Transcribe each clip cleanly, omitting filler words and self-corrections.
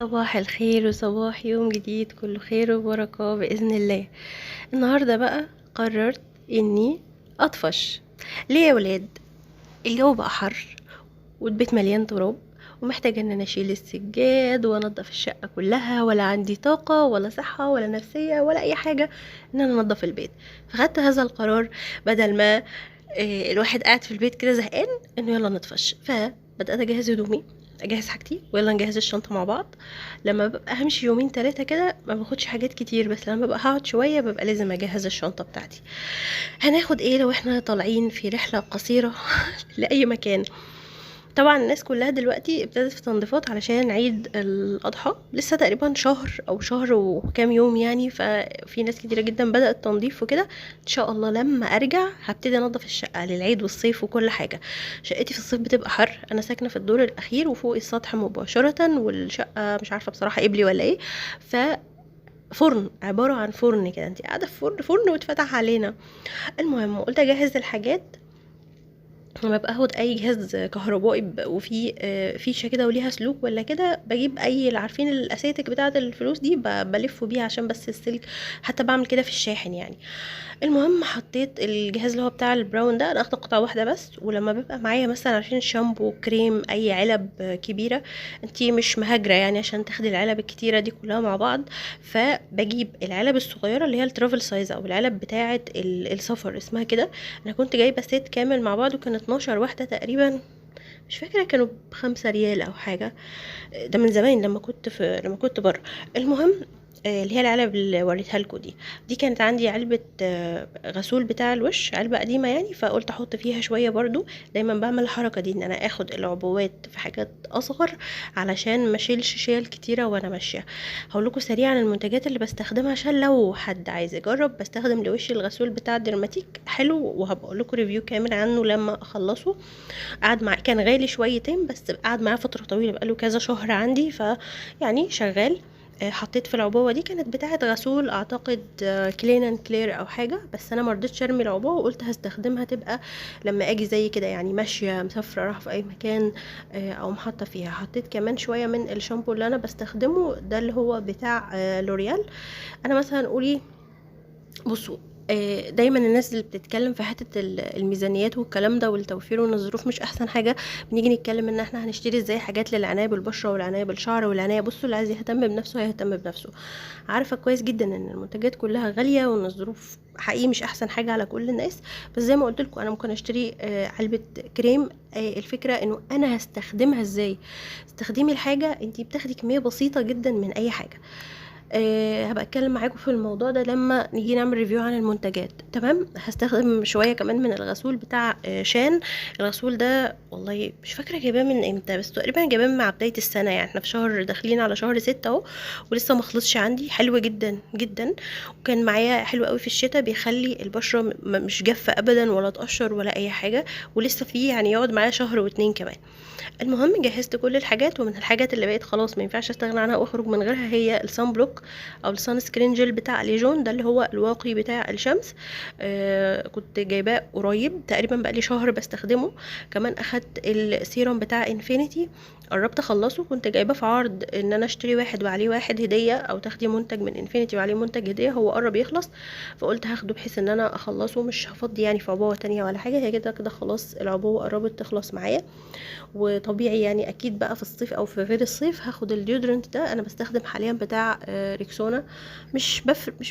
صباح الخير وصباح يوم جديد كله خير وبركة بإذن الله. النهاردة بقى قررت إني أطفش. ليه يا ولاد؟ الجو بقى حر والبيت مليان تراب، ومحتاجة إن أنا أشيل السجاد وأنضف الشقة كلها، ولا عندي طاقة ولا صحة ولا نفسية ولا أي حاجة إن أنا أنضف البيت. فخدت هذا القرار بدل ما الواحد قاعد في البيت كده زهقان، إنه يلا نطفش. فبدأت أجهز هدومي، اجهز حاجتي، ويلا نجهز الشنطة مع بعض. لما ببقى همشي يومين 3 كده ما باخدش حاجات كتير، بس لما ببقى هقعد شوية ببقى لازم اجهز الشنطة بتاعتي. هناخد ايه لو احنا طالعين في رحله قصيرة لاي مكان؟ طبعا الناس كلها دلوقتي ابتدت في تنظيفات علشان عيد الاضحى، لسه تقريبا شهر او شهر وكام يوم يعني، ففي ناس كتيرة جدا بدات تنظيف وكده. ان شاء الله لما ارجع هبتدي انظف الشقة للعيد والصيف وكل حاجة. شقتي في الصيف بتبقى حر، انا ساكنة في الدور الاخير وفوق السطح مباشرة، والشقه مش عارفه بصراحة قبلي ولا ايه، ف فرن، عبارة عن فرن كده، انت قاعدة في فرن، فرن واتفتح علينا. المهم قلت اجهز الحاجات. لما ببقى اخد اي جهاز كهربائي وفيه فيشه كده وليها سلوك ولا كده، بجيب اي اللي عارفين الاساتك بتاعه الفلوس دي، بلفه بيها عشان بس السلك، حتى بعمل كده في الشاحن يعني. المهم حطيت الجهاز اللي هو بتاع البراون ده، انا اخده قطعه واحدة بس. ولما بيبقى معايا مثلا عشان شامبو كريم اي علب كبيرة، انتي مش مهاجرة يعني عشان تاخدي العلب الكتيرة دي كلها مع بعض، فبجيب العلب الصغيرة اللي هي ال travel size او العلب بتاعه السفر اسمها كده. انا كنت جايبه set كامل مع بعض وكان 12 واحدة تقريبا، مش فاكره كانوا ب5 ريال او حاجة، ده من زمان لما كنت بره. المهم اللي هي العلب اللي وريتها لكم دي كانت عندي علبة غسول بتاع الوش، علبة قديمة يعني، فقلت احط فيها شوية برضو. دايما بعمل الحركة دي ان انا اخد العبوات في حاجات اصغر علشان ما اشيلش شيل كتيرة وانا ماشية. هقول لكم سريعا المنتجات اللي بستخدمها عشان لو حد عايز يجرب. بستخدم لوشي الغسول بتاع درماتيك، حلو، وهبقى اقول لكم review كامل عنه لما اخلصه. قعد مع كان غالي شويتين بس قعد معايا فترة طويلة، بقاله كذا شهر عندي، فيعني شغال. حطيت في العبوه دي كانت بتاعه غسول اعتقد، Clean and Clear او حاجة، بس انا ما رضيتش ارمي العبوه وقلت هستخدمها تبقى لما اجي زي كده يعني ماشية مسافرة رايحة في اي مكان، او محطة فيها. حطيت كمان شوية من الشامبو اللي انا بستخدمه ده اللي هو بتاع لوريال. انا مثلا قولي بصوا، دايما الناس اللي بتتكلم في حتة الميزانيات والكلام ده والتوفير وان الظروف مش احسن حاجة، بنيجي نتكلم ان احنا هنشتري ازاي حاجات للعناية بالبشرة والعناية بالشعر والعناية. بصوا اللي عايز يهتم بنفسه هيهتم بنفسه. عارفة كويس جدا ان المنتجات كلها غالية وان الظروف حقيقي مش احسن حاجة على كل الناس، بس زي ما قلت لكم انا ممكن اشتري علبة كريم. الفكرة انه انا هستخدمها ازاي. استخدمي الحاجة، انتي بتاخدي كمية بسيطة جدا من اي حاجة. هبقى اتكلم معاكم في الموضوع ده لما نيجي نعمل review عن المنتجات، تمام. هستخدم شوية كمان من الغسول بتاع شان. الغسول ده والله مش فاكره جايباه من امتى، بس تقريبا جايباه مع بداية السنة، يعني احنا في شهر داخلين على شهر 6 اهو، ولسه ما خلصش عندي. حلو جدا جدا، وكان معايا حلو قوي في الشتاء، بيخلي البشرة مش جافة ابدا ولا تقشر ولا اي حاجة، ولسه فيه يعني يقعد معايا شهر واتنين كمان. المهم جهزت كل الحاجات، ومن الحاجات اللي بقيت خلاص ما ينفعش استغنى عنها واخرج من غيرها هي ال sun block او ال sunscreen gel بتاع ليجون، ده اللي هو الواقي بتاع الشمس. كنت جايباه قريب تقريبا بقالي شهر بستخدمه. كمان اخدت السيروم بتاع انفينيتي، قربت اخلصه، كنت جايباه في عرض ان انا اشتري واحد وعليه واحد هديه، او تاخدي منتج من انفينيتي وعليه منتج هديه. هو قرب يخلص فقلت هاخده بحيث ان انا اخلصه، مش هفضي يعني في عبوة تانية ولا حاجة، هي كده كده خلاص العبوه قربت تخلص معايا. وطبيعي يعني اكيد بقى في الصيف او في غير الصيف هاخد ال deodorant ده. انا بستخدم حاليا بتاع ريكسونا، مش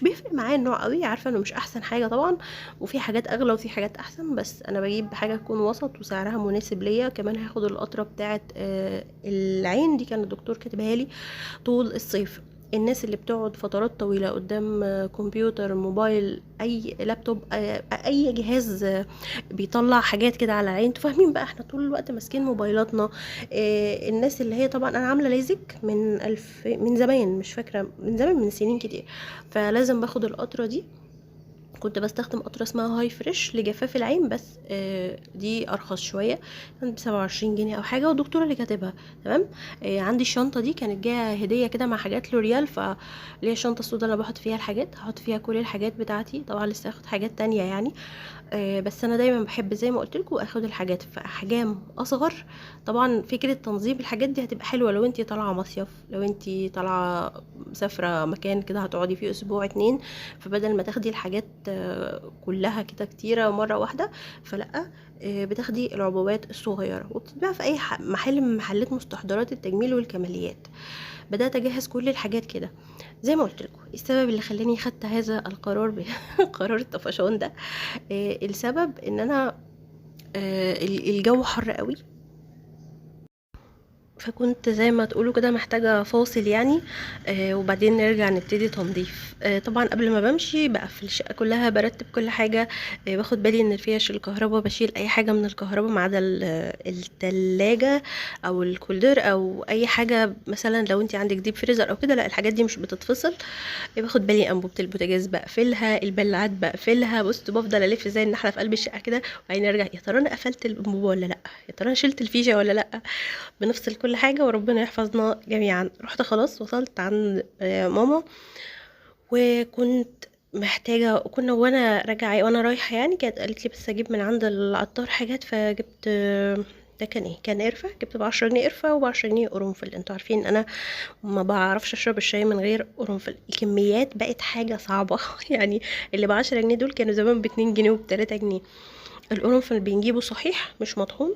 بيفرق معايا النوع قوي، عارفه انه مش احسن حاجة طبعا، وفي حاجات اغلى وفي حاجات احسن، بس انا بجيب حاجة تكون وسط وسعرها مناسب ليا. كمان هاخد القطرة بتاعه العين دي، كان الدكتور كاتبها لي طول الصيف. الناس اللي بتقعد فترات طويلة قدام كمبيوتر، موبايل، اي لابتوب، اي جهاز، بيطلع حاجات كده على العين، انتوا فاهمين بقى احنا طول الوقت ماسكين موبايلاتنا. الناس اللي هي طبعا انا عاملة ليزك من زمان، مش فاكرة من زمان، من سنين كتير، فلازم باخد القطرة دي. كنت بستخدم قطرة اسمها هاي فريش لجفاف العين، بس دي ارخص شوية، كانت ب27 جنيه او حاجة، والدكتورة اللي كاتبها. تمام. عندي الشنطة دي كانت جاية هديه كده مع حاجات لوريال، فاللي هي الشنطة السوداء اللي انا بحط فيها الحاجات، هحط فيها كل الحاجات بتاعتي. طبعا لسه هاخد حاجات تانية يعني، بس انا دايما بحب زي ما قلت لكم اخد الحاجات في احجام اصغر. طبعا فكرة تنظيم الحاجات دي هتبقى حلوة لو انتي طالعه مصيف، لو انتي طالعه مسافرة مكان كده هتقعدي فيه اسبوع 2، فبدل ما تاخدي الحاجات كلها كده كتيرة مرة واحدة، فلا، بتاخدي العبوات الصغيرة، وبتتباع في اي محل من محلات مستحضرات التجميل والكماليات. بدات اجهز كل الحاجات كده زي ما قلت لكم. السبب اللي خلاني خدت هذا القرار قرار الطفشان ده، السبب ان انا، الجو حر قوي، فكنت زي ما تقولوا كده محتاجة فاصل يعني، وبعدين نرجع نبتدي تنظيف. طبعا قبل ما بمشي بقفل الشقة كلها، برتب كل حاجة، باخد بالي ان الفيش الكهرباء، بشيل اي حاجة من الكهرباء ما عدا التلاجة او الكولدير او اي حاجة، مثلا لو انت عندك deep freezer او كده، لا الحاجات دي مش بتتفصل. باخد بالي انبوبة البوتاجاز بقفلها، البلعات بقفلها. بصوا بفضل الف زي النحلة في قلب الشقة كده، وبعدين ارجع يا ترى انا قفلت الانبوبة ولا لا، يا ترى انا شلت الفيشة ولا لا. بنفصل كل حاجة وربنا يحفظنا جميعا. رحت خلاص وصلت عند ماما، وكنت محتاجة، كنا وانا راجعة وانا رايحة يعني، كانت قالت لي بس اجيب من عند العطار حاجات، فجبت، ده كان ايه، كان قرفة، جبت ب10 جنيه قرفة وبعشرة جنيه قرنفل. انتوا عارفين انا ما بعرفش اشرب الشاي من غير قرنفل، الكميات بقت حاجة صعبة يعني اللي ب10 جنيه دول كانوا زمان باتنين جنيه وبتلاتة جنيه. القرنفل بنجيبه صحيح مش مطحون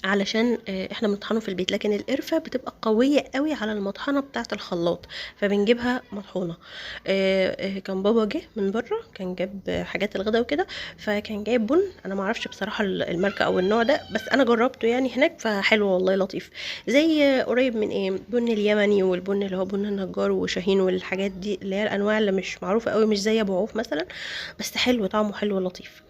علشان احنا بنطحنه في البيت، لكن القرفة بتبقى قوية قوي على المطحنة بتاعة الخلاط، فبنجيبها مطحونة. كان بابا جه من بره، كان جاب حاجات الغدا وكده، فكان جايب بن، انا ما اعرفش بصراحة الماركة او النوع ده، بس انا جربته يعني هناك فحلو والله، لطيف، زي قريب من ايه، بن اليمني والبن اللي هو بن النجار وشاهين والحاجات دي، اللي هي الانواع اللي مش معروفة قوي، مش زي ابو عوف مثلا، بس حلو، طعمه حلو لطيف.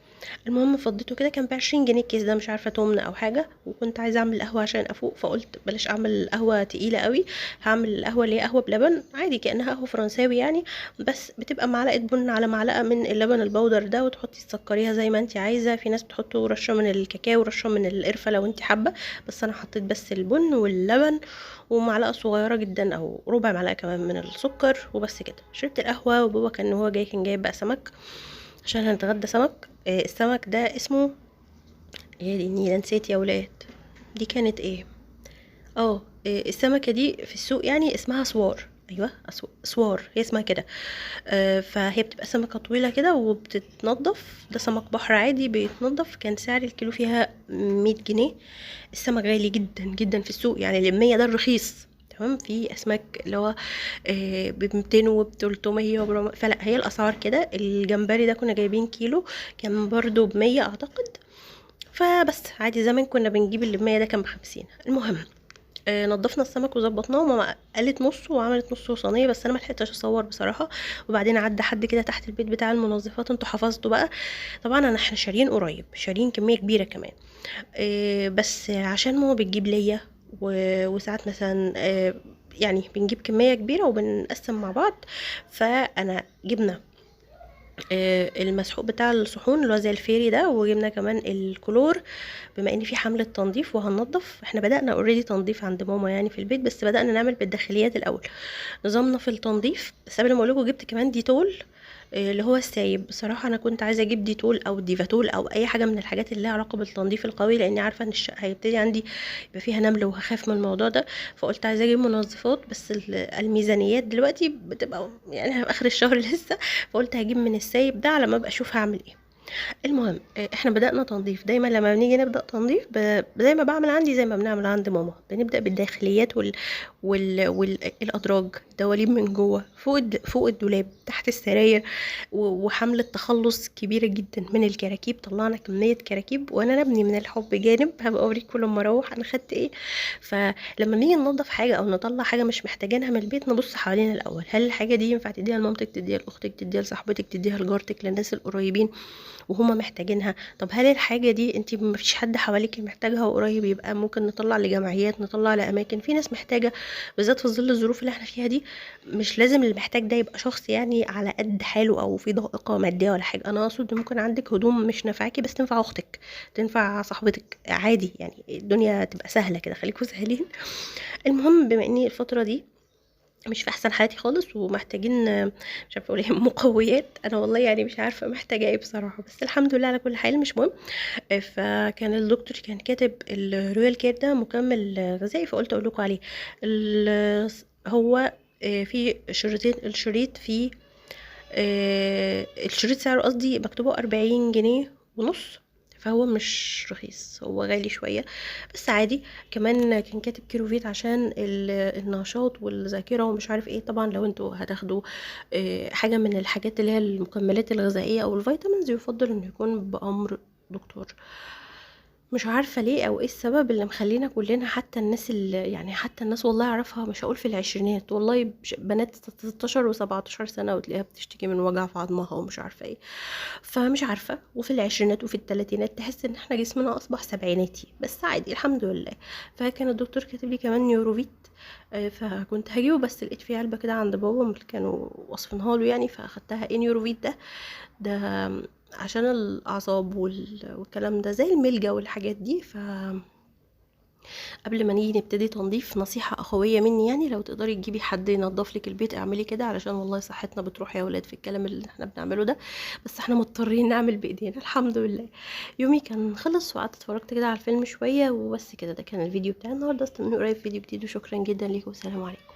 المهم فضيته كده، كان ب20 جنيه الكيس ده، مش عارفه تمن او حاجة، وكنت عايزه اعمل قهوة عشان افوق، فقلت بلاش اعمل قهوة تقيلة قوي، هعمل القهوة اللي هي قهوة بلبن عادي كانها قهوة فرنساوي يعني، بس بتبقى معلقه بن على معلقه من اللبن البودر ده، وتحطي تسكريها زي ما انت عايزه. في ناس بتحطوا رشه من الكاكاو ورشه من القرفه لو انت حابة، بس انا حطيت بس البن واللبن ومعلقة صغيرة جدا او ربع معلقه كمان من السكر وبس كده. شربت القهوة، وبابا كان هو جاي كان جايب بقى سمك عشان هنتغدى سمك. السمك ده اسمه يا دي النيلة، نسيت يا ولاد دي كانت ايه، السمكة دي في السوق يعني اسمها سوار، ايوه سوار هي اسمها كده. فهي بتبقى سمكة طويلة كده وبتتنضف، ده سمك بحر عادي بيتنضف. كان سعر الكيلو فيها 100 جنيه. السمك غالي جدا جدا في السوق يعني، المية ده الرخيص تمام. في اسماك اللي هو بمتين وبتلتمية وبربعمية، فلا هي الاسعار كده. الجمبري ده كنا جايبين كيلو كان برضو ب100 اعتقد، فبس عادي زمان كنا بنجيب اللي ب100 ده كان ب50. المهم نضفنا السمك وظبطناه، وماما قلت نصه وعملت نصه صينية، بس انا ما لحقتش اصور بصراحة. وبعدين عدى حد كده تحت البيت بتاع المنظفات، انتوا حفظتوا بقى طبعا. احنا شاريين قريب، شاريين كمية كبيرة كمان، بس عشان ماما بتجيب ليا وساعات مثلا، بنجيب كمية كبيرة وبنقسم مع بعض. فانا جبنا، المسحوق بتاع الصحون اللي هو زي الفيري ده، وجبنا كمان الكلور، بما ان في حملة تنظيف وهننظف. احنا بدأنا already تنظيف عند ماما يعني في البيت، بس بدأنا نعمل بالداخليات الاول نظامنا في التنظيف. بس قبل ما اقول لكم، جبت كمان ديتول، اللي هو السايب. بصراحة انا كنت عايزة اجيب ديتول او ديفاتول او اي حاجة من الحاجات اللي لها علاقة بالتنظيف القوي، لاني عارفة ان الشقة هيبتدي عندي يبقى فيها نمل وهخاف من الموضوع ده، فقلت عايزة اجيب منظفات، بس الميزانيات دلوقتي بتبقى في اخر الشهر لسه، فقلت هجيب من السايب ده على ما ابقى اشوف هعمل ايه. المهم، احنا بدأنا تنظيف. دايما لما بنيجي نبدأ تنظيف، زي ما بعمل عندي زي ما بنعمل عند ماما، بنبدأ بالداخليات والأدراج، الدواليب من جوه، فوق الدولاب، تحت السراير، وحملة تخلص كبيرة جدا من الكراكيب. طلعنا كمية كراكيب، وانا نبني من الحب جانب هبقى اوريكم لما اروح انا خدت ايه. فلما نيجي ننظف حاجة او نطلع حاجة مش محتاجينها من البيت، نبص حوالينا الاول، هل الحاجة دي ينفع تديها لمامتك، تديها لاختك، تديها لصاحبتك، تديها لجارتك، للناس القريبين، وهما محتاجينها؟ طب هل الحاجة دي انت ما فيش حد حواليكي محتاجها وقريب؟ يبقى ممكن نطلع لجمعيات، نطلع لاماكن في ناس محتاجه، بالذات في ظل الظروف اللي احنا فيها دي. مش لازم اللي محتاج ده يبقى شخص يعني على قد حاله او في ضائقة مادية ولا حاجة. انا اقصد ممكن عندك هدوم مش نافعاكي بس تنفع اختك، تنفع صاحبتك، عادي يعني، الدنيا تبقى سهلة كده، خليكوا سهلين. المهم بما اني الفترة دي مش في احسن حالاتي خالص ومحتاجين مش عارفه اقول ايه مقويات، انا والله يعني مش عارفه محتاجه ايه بصراحة، بس الحمد لله على كل حال، مش مهم. فكان الدكتور كان كاتب الرويال كير ده مكمل غذائي، فقلت اقول لكم عليه. هو في شريطين، الشريط فيه الشريط سعره قصدي مكتوبة 40 جنيه ونص، فهو مش رخيص، هو غالي شوية بس عادي. كمان كان كاتب كيروفيت عشان النشاط والذاكرة ومش عارف ايه. طبعا لو انتوا هتاخدوا حاجة من الحاجات اللي هي المكملات الغذائية او ال vitamins، يفضل انه يكون بأمر دكتور. مش عارفة ليه او ايه السبب اللي مخلينا كلنا، حتى الناس اللي يعني حتى الناس والله اعرفها، مش هقول في العشرينات والله، بنات 16 و17 سنة وتلاقيها بتشتكي من وجع في عظمها ومش عارفة ايه، فمش عارفة. وفي العشرينات وفي التلاتينات تحس ان احنا جسمنا اصبح سبعيناتي، بس عادي الحمد لله. فكان الدكتور كاتب لي كمان نيوروفيت، فكنت هجيبه بس لقيت فيه علبة كده عند بابا كانوا وصفينها له يعني، فاخدتها. ايه نيوروفيت ده؟ ده عشان الأعصاب والكلام ده زي الملجا والحاجات دي. ف قبل ما نيجي نبتدي تنظيف، نصيحة أخوية مني يعني، لو تقدري تجيبي حد ينظف لك البيت اعملي كده، علشان والله صحتنا بتروح يا ولاد في الكلام اللي احنا بنعمله ده، بس احنا مضطرين نعمل بإيدينا الحمد لله. يومي كان خلص وقعدت اتفرجت كده على الفيلم شوية وبس كده. ده كان الفيديو بتاع النهاردة، استنوني قريب فيديو جديد، وشكرا جدا ليكم والسلام عليكم.